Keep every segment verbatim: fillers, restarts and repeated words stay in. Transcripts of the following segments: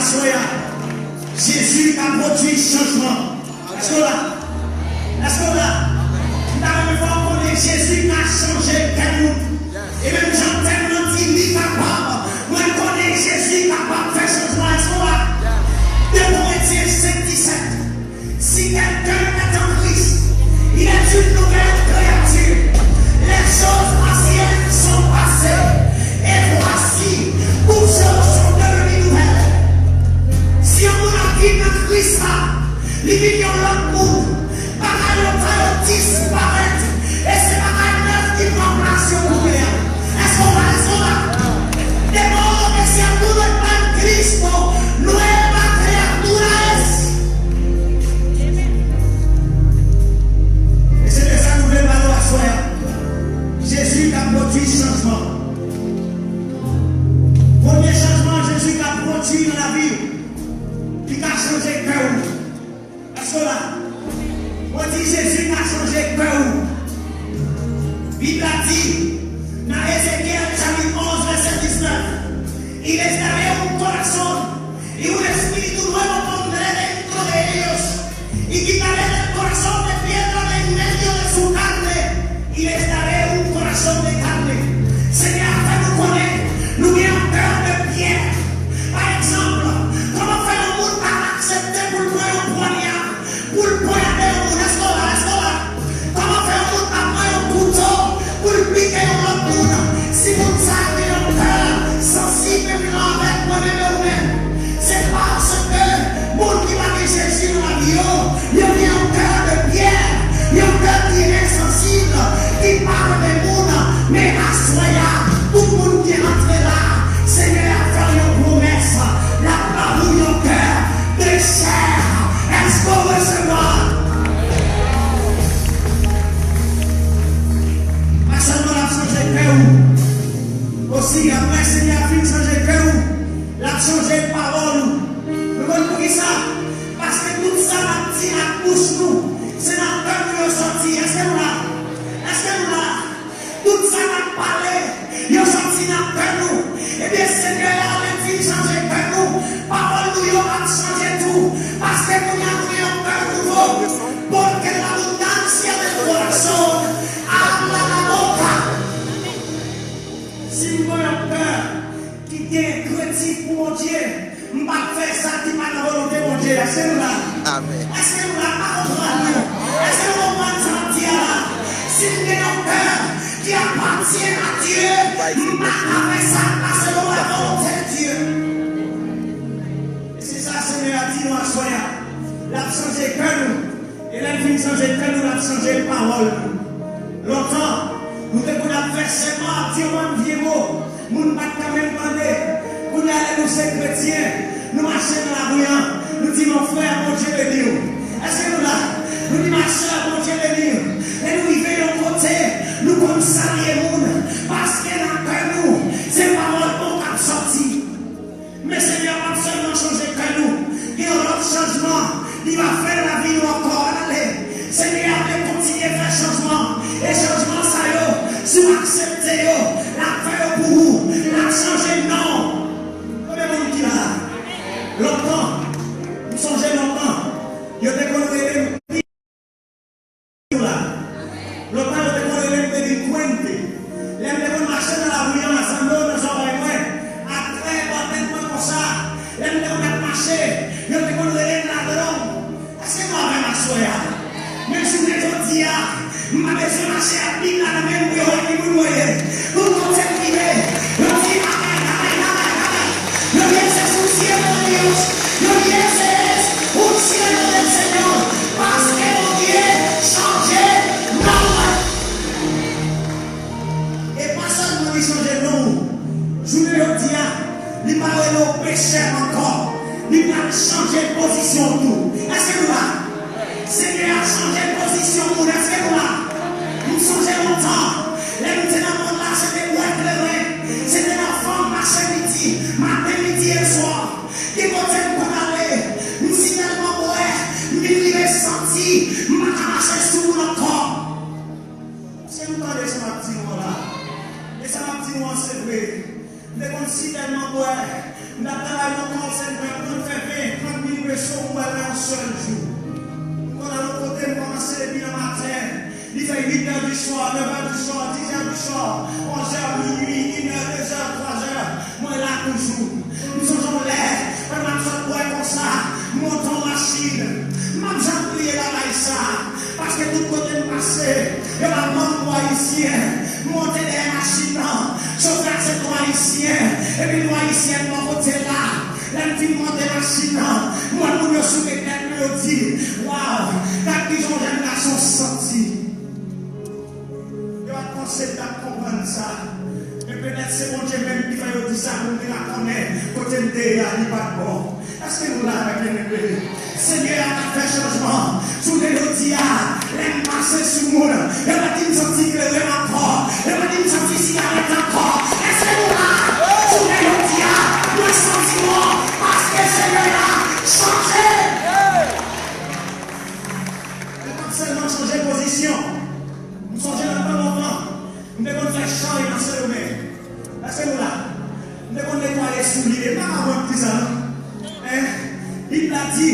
Aswè a, Jezi ka pwodui chanjman. Èske w la? Èske w la? M ta renmen fè w konnen Jezi ka chanje kè moun. E menm jan tèks lan di li kapab, mwen konnen Jezi kapab fè chanjman. Èske w la? De Korentyen senk disèt. Si quelqu'un est en Christ, il est une nouvelle créature. Les choses anciennes sont passées, et voici, toutes choses sont devenues nouvelles. Si yon moun ap viv nan Kris la, li vin yon lòt moun. Bagay lontan yo disparèt, e se bagay nèf ki ranplase yo kounye a. Èske w la? Èske w la? De todo lo que sea nuevo en Cristo, nueva criatura es. E se de sa nou vle pale w aswè a. Jezi ka pwodui chanjman. Premye chanjman Jezi ka pwodui nan lavi w, li ka chanje kè w. Èske w la? Mwen di Jezi ka chanje kè w. Bib la di nan Ezekyèl chapit onz vèsè diznèf, y les daré un corazón y un espíritu nuevo pondré dentro de ellos, y quitaré del corazón de piedra de en medio de su carne y les daré un corazón de carne. Senyè a fè nou konnen nou gen yon kè de pyè. Pa egzanp, kòman fè yon moun ka aksepte pou l pran yon pwanya, pou l ponyade yon moun? Èske w la? Èske w la? Kòman fè yon moun ka pran yon kouto pou l pike yon lòt moun? Si moun sa a gen yon kè sansib menm jan avèk mwen menm e ou menm, se paske moun ki pa gen Jezi nan lavi yo, yo gen yon kè de pyè, yon kè ki ensansib, ki pa renmen moun. Men aswè a, tout moun ki rantre la, Senyè a fè w yon pwomès, l ap ba ou yon kè de chè. Èske w resevwa? Pa sèlman l ap chanje kè w, osi, apre Senyè a fin chanje kè w, l ap chanje pawòl ou. Nou konn poukisa? Paske tout sa n ap di ak bouch nou, se nan kè nou yo soti. Èske nou la? Èske nou la? Tout sa n ap pale, yo soti nan kè nou. Ebyen, Senyè a menm fin chanje kè nou. Pawòl nou yo ap chanje tou. Paske kounye a nou gen yon kè nouvo. Porque la abundancia del corazón habla la boca. Si m gen yon kè ki gen krentif pou Bondye, m p ap fè sa ki pa nan volonte Bondye a. Èske nou la? Amèn. Èske nou la? Pa konprann nou? Èske nou konprann sa m ap di a la? Si m gen yon kè ki apatyen a Dye, m pa ka fè sa k pa selon la volonte de Dye. E se sa Senyè a di nou aswè a. L ap chanje kè nou. E lè l fin chanje kè nou, l ap chanje pawòl nou. Lontan, nou te konn ap fè sèman, ap di yon bann vye mo. Moun pa t ka menm tande. Kounye a, lè nou se kretyen, nou mache nan lari an, nou di, "Mon frère, Bondye beni w." Èske nou la? Nou di, "Ma sè, Bondye beni w." Lè nou rive yon kote, nou konn salye moun, paske nan kè nou, se pawòl bon k ap sòti. Men Senyè a p ap sèlman chanje kè nou, gen yon lòt chanjman li va fè nan lavi nou ankò. Ale, Senyè a vle kontinye fè chanjman. E chanjman sa yo, si w aksepte yo, l ap fè yo pou ou, l ap chanje non w. Konbyen moun ki la? Lontan, m sonje lontan, yo te konn rele m la. Lontan yo te konn rele m delinkwente. Lè m te konn mache nan lari an, nan zòn yo, nan zòrèy mwen, ak trè bò tèt mwen konsa, lè m te konn ap mache, yo te konn rele m ladròn. Èske nou avè m aswè a? Men jounen jodi a, m pa bezwen mache ak Bib la nan men m pou yo wè ki moun mwen ye. Tout kote m rive, yo di, "Amèn, amèn, amèn, amèn." Yo di, "Ese es un siervo de Dios." Yo di, "Ese es un siervo del Señor." Paske Bondye chanje non mwen. E pa sèlman li chanje non ou. Jounen jodi a, li pa rele w pechè ankò. Li pral chanje pozisyon w tou. Èske nou la? Senyè a chanje pozisyon moun. Èske nou la? M sonje lontan, lè m te nan mond la, se te bwè kleren, se te nan fanm mache midi, maten, midi e swa. Gen kote m konn ale, m si tèlman bwè, m vin rive santi m pa ka mache sou moun ankò. Èske nou tande sa m ap di nou an la? E sa m ap di nou an, se vre. M te konn si tèlman M t ap travay nan call center, m konn fè ven, trant mil peso, m wè l nan yon sèl jou. M konn al yon kote, m kòmanse depi nan maten. Li fè uit è di swa, nèf è di swa, dis è di swa, onz è, minui, inè, dezè, twazè, mwen la toujou. M sonje yon lè, pandan m sot bwè konsa, m monte yon machin. M p ap janm bliye bagay sa, paske tout kote m pase, yo pa ban m pou Ayisyen. M monte dèyè machin nan, chofè a se yon Ayisyen, epi yon Ayisyèn bò kote l la. Lè m fin monte machin nan, m wè moun yo souke tèt yo, yo di, "Waw, gad kijan yon jèn gason santi." Yo ap panse m t ap konprann sa. Men petèt se Bondye menm ki fè yo di sa pou m te ka konnen kote m te ye a li pa t bon. Èske nou la avèk mwen, byeneme? Senyè a ka fè chanjman. Jounen jodi a, lè m pase sou moun, yo pa di m santi kleren ankò. Yo pa di m santi sigarèt ankò. Èske nou la? Jounen jodi a, mwen santi bon, paske Senyè a chanje. Li pa t sèlman chanje pozisyon. M sonje nan tan lontan, m te konn fè chay nan Sendomeng. Èske nou la? M te konn netwaye soulye. M pa ka pran ti sa non. Hein? Bib la di,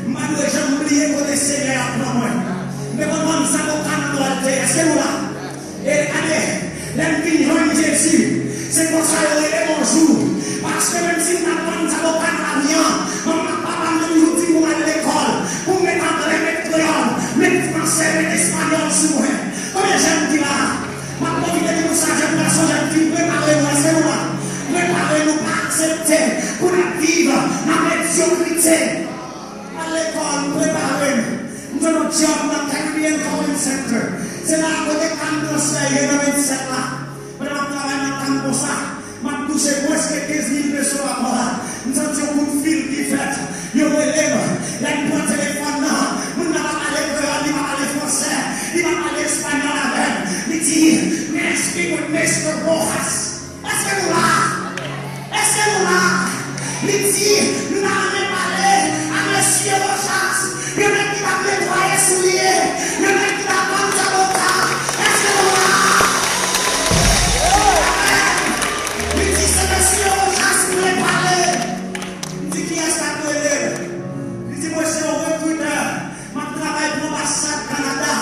m pa dwe janm bliye kote Senyè a pran mwen. M te konn vann zaboka nan Dwàltè. Èske nou la? E gade, lè m vin jwenn Jezi, se konsa yo rele m yon jou. Paske menm si m t ap vann zaboka nan lari an, manman ak papa m te toujou di m pou m al lekòl, pou m met anglè, met kreyòl, met fransè, met espanyòl sou mwen. Konbyen jèn ki la? M ap pwofite di nou sa, jèn gason, jèn fi, prepare nou, èske nou la? Prepare nou, pa aksepte pou n ap viv nan medyokrite. Al lekòl, prepare nou. M jwenn yon djòb nan Caribbean Calling Center. Se la kote Can Transfer ye nan vennsèt la. Pandan m ap travay nan Can konsa, m ap touche mwens ke kenz mil peso pa mwa. M santi yon kout fil ki fèt. Yo rele m. Lè m pran telefòn nan, moun nan pa pale kreyòl, li pa pale fransè, li pa pale espanyòl avè m. Li di, "May I speak with Mister Rojas?" Èske nou la? Èske nou la? Li di, "M ta renmen pale a mesye Rojas, yon nèg ki t ap netwaye soulye, yon nèg ki t ap vann zaboka." Èske nou la? Amèn. Li di, "Se mesye Rojas m vle pale." M di, "Kiyès k ap rele?" Li di, "Mwen se yon rekritè." M ap travay pou anbasad Kanada.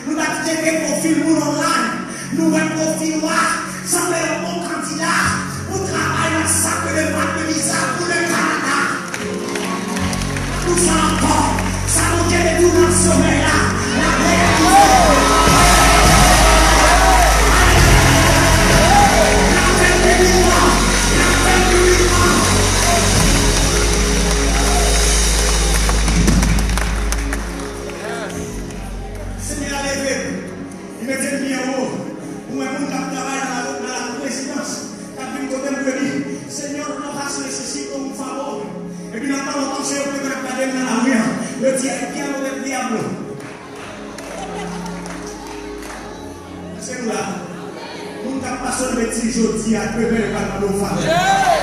Nou t ap tcheke pwofil moun online. Nou wè pwofil ou a sanble yon bon kandida pou travay nan sa k rele vag de viza pou le Kanada. Pou sa ankò, sa Bondye te di w nan somèy la, l ap reyalize. L ap fè l pi vivan. L ap fè l pi vivan. Senyè a leve m. Li mete m byen wo. Ou wè moun k ap travay nan la, nan la prezidans, k ap vin kote m pou yo di, "Señor Rojas, necesito un favor." Epi nan tan lontan, se yo ki konn ap gade m nan lari an. Yo di, "El diablo del diablo." Èske nou la? Moun k ap pase w betiz jodi a, demen yo pral mande w favè.